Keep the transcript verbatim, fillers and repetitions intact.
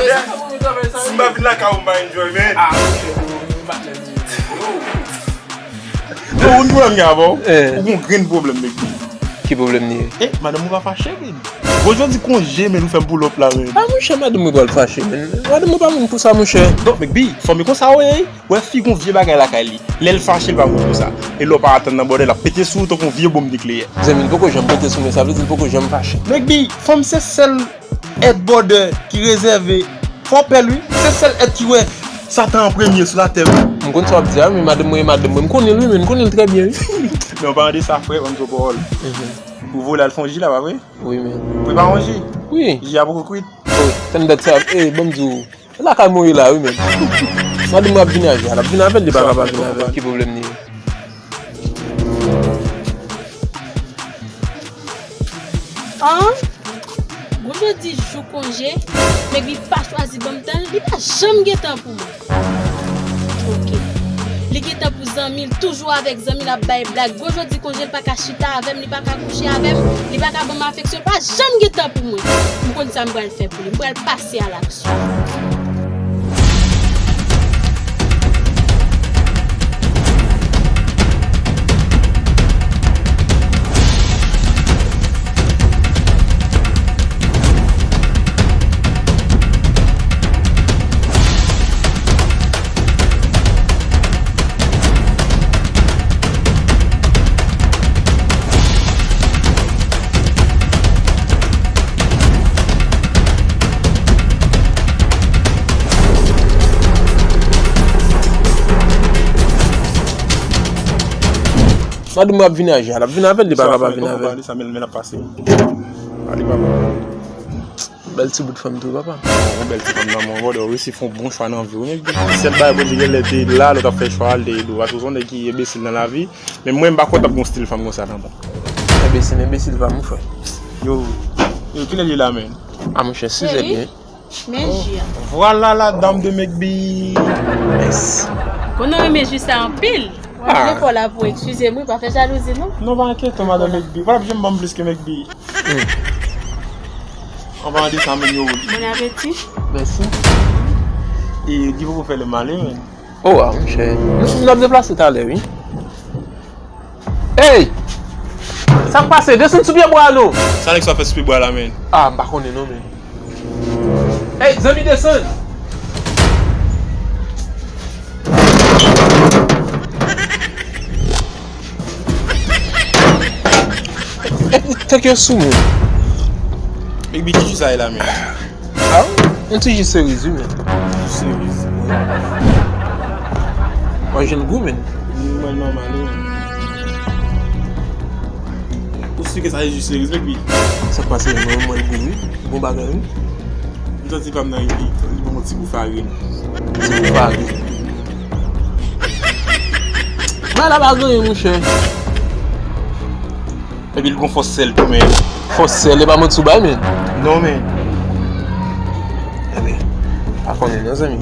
Si m pa vin lakay ou, m pa enjoy, men. Ah, ok, bro, patnè m ye. Yo, ou gen pwoblèm gen avè w? Eh. Ou gen yon grenn pwoblèm, Mekbi. Ki pwoblèm li ye? Eh, madanm ou pa fache, men. Bon, jodi konje, men, ou fè m pull up la, men. Ah, monchè, madanm mwen pral fache, men. Madanm mwen pa moun pou sa, monchè. Donk, Mekbi, fanm yo konsa, wi. Wè fi gon vye bagay lakay li. Lè l fache, l pa moun konsa. E lè w pa atann nan bòdè, l ap pete sou ou tankou yon vye bonm nikleyè. Zanmi, l poko janm pete sou mwen, sa vle di l poko janm fache. Mekbi, fanm se sèl èt bòdè ki rezève. Fò w pè l, wi. Se sèl èt ki wè Satan an premye sou latè, wi. M konn sa w ap di a, men madanm mwen e madanm mwen. M konnen l, wi, men m konnen l trè byen, wi. Men an palan de sa, frè, ban m di w pawòl. Ou vole al fè yon ji la, pa vre? Wi, men. Prepare yon ji. Wi. Ji a poko kwit. Oh, tann dat sa. Eh, ban m di w. Lakay mwen ye la, wi, men. Madanm mwen ap vini a, l ap vini avè l, li pa ka pa vini avè l. Ki pwoblèm li ye? An? Gon jodi jou konje, Mekbi pa chwazi ban m tan, li pa janm gen tan pou mwen. Ok. Li gen tan pou zanmi l, toujou avèk zanmi l ap bay blag. Gon jodi konje, l pa ka chita avè m, li pa ka kouche avè m, li pa ka ban m afeksyon, li pa janm gen tan pou mwen. M konn sa m pral fè pou li. M pral pase a laksyon. Madanm mwen ap vini a, l ap vini avè l, li pa ka pa vini avè l. Sa men, men l ap pase. Ale, papa. Bèl ti bout fanm tou, papa. Yon bèl ti fanm nan, mon brother, ou resi fè yon bon chwa nan vi w. Sèl bagay Bondye genlè te la, lè w t ap fè chwa a, l te ede w. Paske w se yon nèg ki enbesil nan lavi. Men mwen, m pa kwè w t ap gen yon stil fanm konsa nan men w. Enbesil, enbesil pa, mon frè. Yo, yo, kilè l ye la, men? A, monchè, sizè byen. Men ji a. Voilà la dame de Mekbi. Mèsi. Konnen w renmen ji sa anpil. Mwen vle fè w la pou eskize m, wi, pa fè jalouzi, non. Non, pa enkyete w, madanm Mekbi. Ou pa t ap janm ban m plis ke Mekbi. An palan de sa, men yo. Bon apeti. Mèsi. E, li poko fè lè m ale, men. Oh, a, monchè. Nou, nou ap deplase talè, wi. Ey! Sa k pase? Desann sou pye bwa a, non! Sa nèg sa fè sou pye bwa la, men? Ah, m pa konnen, non, men. Ey, zanmi, desann! Tank yo sou moun. Mekbi, ki ji sa ye la, men? Ah, yon ti ji seriz, wi, men. Ji seriz. Mwen jwenn gou, men. Mwen nòmal, wi. Ou si ke sa se ji seriz, Mekbi? Sa k pase, mwen, mwen gou, wi. Bon bagay, wi. M santi pa m nan epi, li ban m yon ti gou farin. Ti gou farin. Bagay la pa gen anyen, monchè. Epi l gon fòs sèl tou, men. Fòs sèl, e pa manti w bay, men. Non, men. Ebyen, pa konnen non, zanmi.